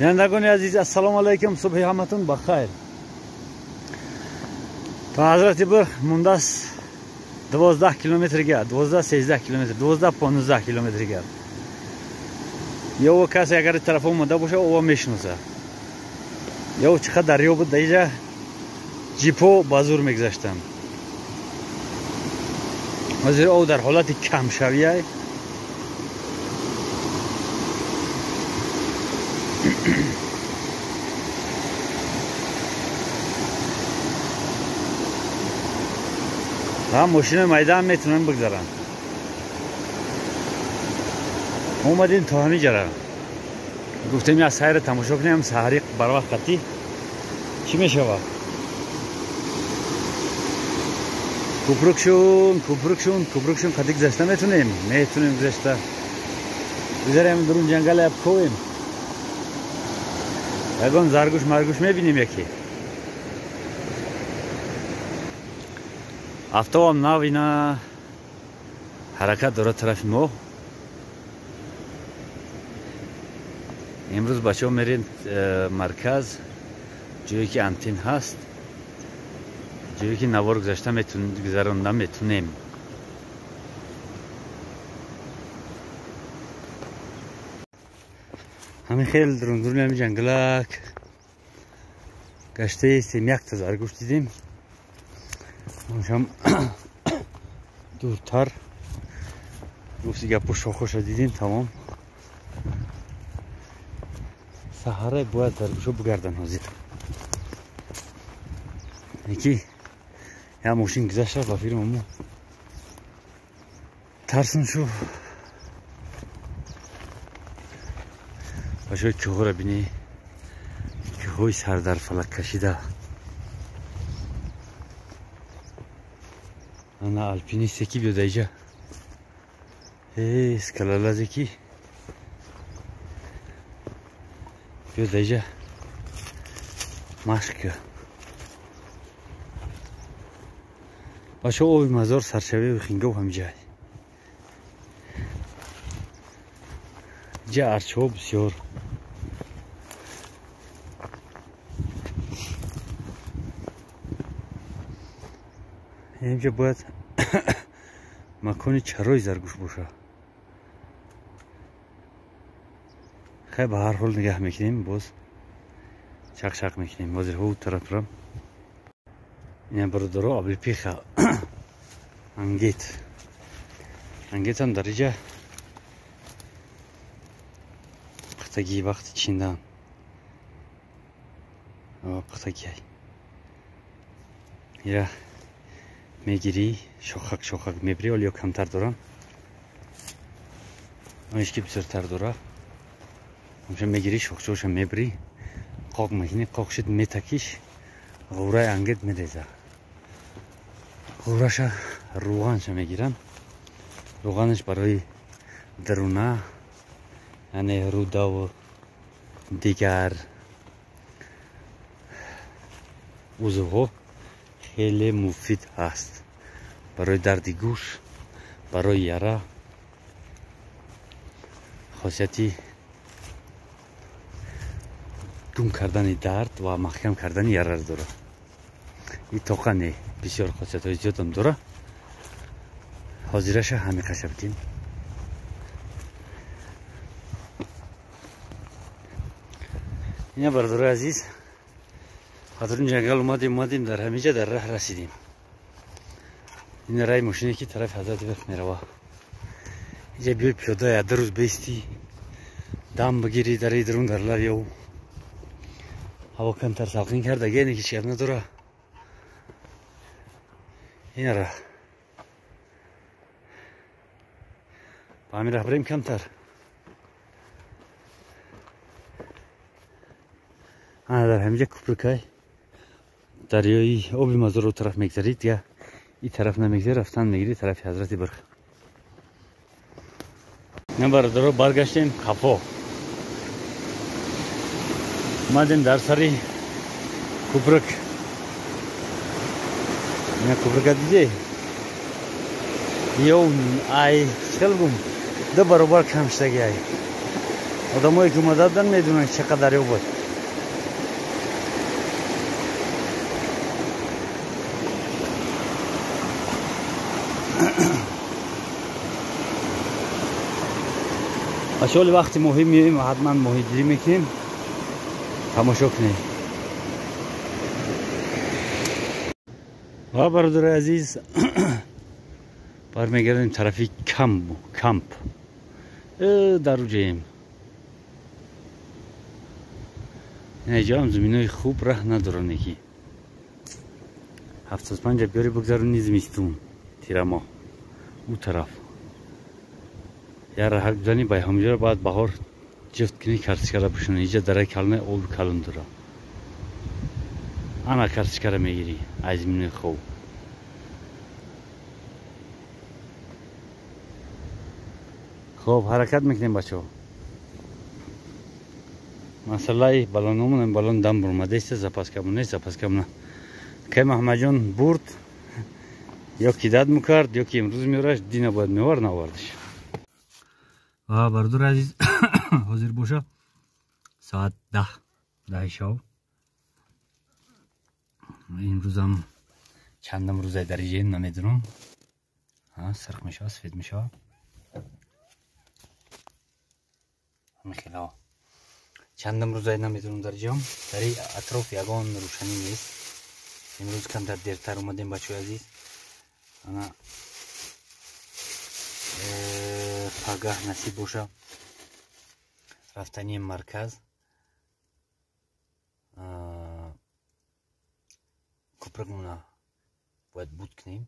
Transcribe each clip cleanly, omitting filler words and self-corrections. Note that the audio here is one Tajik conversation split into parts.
Бинандагони азиз, ассалому алайкум, субҳи ҳаматон бахайр. То Ҳазрати Бурх мондааст 12 километрга, 12-13 километр, 12-15 километрга. Ё касе агар тараф омада боша, ова мешиноса. Ё чӣ қадар дарё буд, даиҷа ҷипо ба зур мегузаштанд. Ҳозир ов дар ҳолати камшавия. Мошинои майдаам метавонанд бигзаранд. Омадем то ҳамин ҷара. Гуфтем як сайра тамошо кунем, саҳари барвақт қатӣ чӣ мешавад. Купрукшун, қатӣ гузашта метавонем? Метавонем гузашта. Гузарем дурун ҷангал як ковем. Ягон заргӯш маргӯш мебинем яке. Автобам нав ина ҳаракат дорад тарафи мо. Имрӯз бачаҳо мерем марказ, ҷое ки антен ҳаст, ҷое ки навор гузашта гузаронда метунем. Ҳамин хел дурундуруни ҳамин ҷангалак гаштаистем, якта заргӯш дидем. Оншам дуртар гуфти гапо шохоша дидем, тамом. Саҳара бояд заргӯшо бигардан ҳозир. Яки як мошин гузашта ба фирмамо тарсун шу. Бачаҳои кӯҳҳоро бинӣ, кӯҳҳои сар дар фалак кашида. Ана алпинисте ки биёда иҷа, скалолазе ки биёда иҷа машқ кӯ. Бачаҳо оби мазор саршавии хингов ҳамиҷа. Иҷа арчаҳо бисёр. Инҷа бояд макони чарои заргӯш боша. Хай ба ҳар ҳол нигаҳ мекунем, боз чақ-чақ мекунем. Ҳозир ҳо тарафрам. Ина бародаро облепиха ангет. Ангетам дар иҷа пухтагӣ вақти чиндан. Пухтагӣ. Ира мегирӣ, шохак шохак мебирӣ, ҳоло ё камтар дорам. Онш ки бисёртар дора. Онша мегирӣ, шохчоша мебирӣ, қоқ мекунӣ, қоқ шуд метакиш, ғураи ангет мереза. Ғураша рӯғанша мегирам. Рӯғанаш барои даруна, яъне рӯдаву дигар узвҳо хеле муфид ҳаст. Барои дарди гӯш, барои яра хосияти гум кардани дард ва маҳкам кардани яраро дорад. И тоқа не, бисёр хосиятҳои зиёдам дорад. Ҳозираша ҳамиқаша битем. Ина бародарои азиз, хатурин ҷангал омадем, дар ҳамиҷа дар раҳ расидем. Ин раи мошине ки тарафи Ҳазрати Бурх мерава. Иҷа биёй пиёда як ду рӯз бестӣ, дам бигирӣ дар дарун дар лаби об. Ҳаво камтар салқин карда, гене ки чият надора. Ина раҳ. Ба ҳамин раҳ бирем камтар. Ана дар ҳамиҷа купрукай дарёи оби мазорро тараф мегзарид, дигар ин тараф намегзарид, рафтан мегирид тарафи Ҳазрати Бурх. Ина бародаро баргаштем қафо. Омадем дар сари купрук. Ина купрука диде? Ё ай чӣ гум? Ду баробар кам шудаги ай. Одамое ки омада буданд медонанд чӣ қадар дарё буд. Бачаҳоли вақти моҳӣ меоем, ҳатман моҳигирӣ мекунем, тамошо кунем. Ва бародари азиз, бармегардем тарафи камп. Дар уҷаем. Инаҷоам заминои хуб раҳ надоранд ки. 75 биёри бигзарони зимистун, тирамоҳ. Ӯ тараф. Я раҳак бизанӣ ба ҳамҷоро баъд баҳор ҷифт кунӣ картишкара бишунӣ. Иҷа дараи калоне оби калон дора. Ана картишкара мегирӣ аз заминои хуб. Хоб ҳаракат мекунем бачаҳо. Масъалаи баллономон, баллон дам бурмадааст, запаскамон нест, запаскамона. Кай Маҳмадҷон бурд, ё ки дад мекард, ё ки имрӯз меораш, дина бояд меовард, наовардаш. Ва бародари азиз, ҳозир боша соат 10 шаб. Имрӯзам чандам рӯзай дар иҷаем намедонам. Сирх мешавад, сфед мешавад. Ҳамин. Чандам рӯзай намедонам дар ҷам. Дар атроф ягон рӯшанӣ нест. Имрӯз камтар дертар омадем бачаҳои азиз. Ана пагаҳ насиб боша рафтании марказ. Кӯпракмона бояд буд кунем.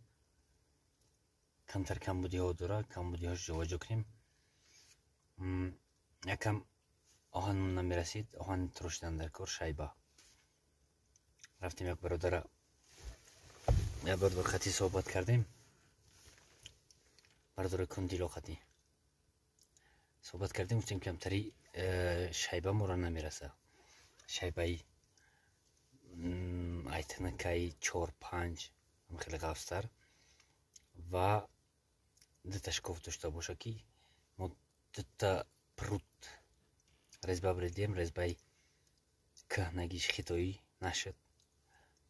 Камтар камбудиҳо дора, камбудиҳош ҷоваҷо кунем. Якам оҳанмон намерасид, оҳан трошидан дар кор шайба. Рафтем як бародара, як бародар хатӣ суҳбат кардем. Бародари кундило хатӣ суҳбат кардем, гуфтем камтари шайба моро намераса. Шайбаи айтанакаи 4-5 хеле ғафстар ва дута шкоф дошта боша ки мо дута пруд резьба бредем, резьбаи кӯҳнагиш хитоӣ нашуд.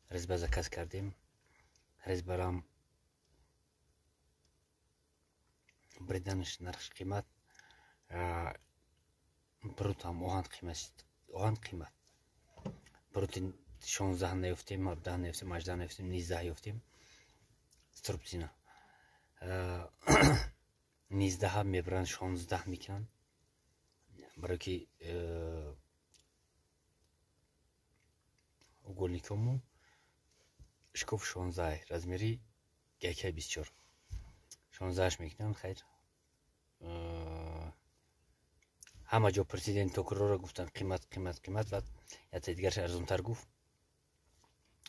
Резьба заказ кардем. Резьбарам бреданаш нархш қимат, пруд ҳам оҳан қимат, оҳан қимат. Прути 16 наёфтем, 17 наёфтем, 18 наёфтем, 19 ёфтем. Струбцина 19 мебаранд, 16 мекунанд. Барои ки угольникому шкоф 16 размери гайкаи 24 16 мекунанд. Хайр, ҳама ҷо президент токрора гуфтанд қимат, қимат, қимат, ва якта дигараш арзонтар гуфт.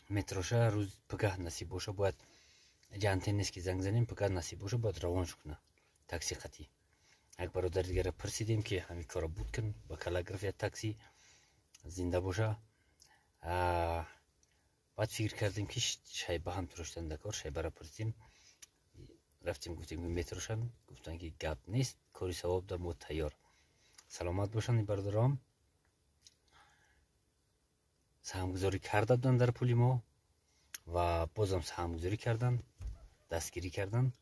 Метроша рӯз пагаҳ насиб боша бояд ҷа антен нест ки занг занем, пагаҳ насиб боша бояд равонш куна такси қатӣ. Як бародари дигара пурсидем ки ҳамин кора буд кун, ба кала гирифт як такси зинда боша. Баъд фикр кардем ки шайба ҳам трошидан дар кор, шайбаро пурсидем. Рафтем гуфтем ки метрошанд, гуфтанд ки гап нест, кори савоб дар мо тайёр. Саломат бошанд бародарам. Саҳмгузорӣ карда буданд дар пули мо ва бозам саҳмгузорӣ карданд, дастгирӣ карданд.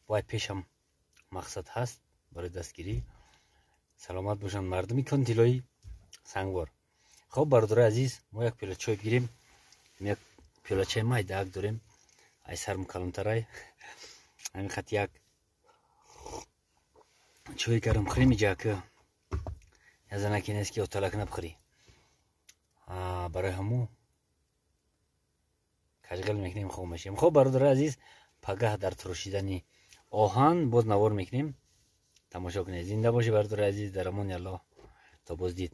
Бояд пешам мақсад ҳаст барои дастгирӣ. Саломат бошанд мардуми Контилои Сангвор. Хоб бародарои азиз, мо як пиёла чой бигирем. Як пиёла чай майдаак дорем, ай сарм калонтарай. Ҳамин хат як чой гарм хӯрем иҷа ки я занаки нест ки оталак набхӯрӣ. Барои ҳаму кашғел мекунем, хоб мешавем. Хоб бародарои азиз, пагаҳ дар трошидани оҳан боз навор мекунем, тамошо кунед. Зинда бошед бародарои азиз, дар амони Аллоҳ, то боздид.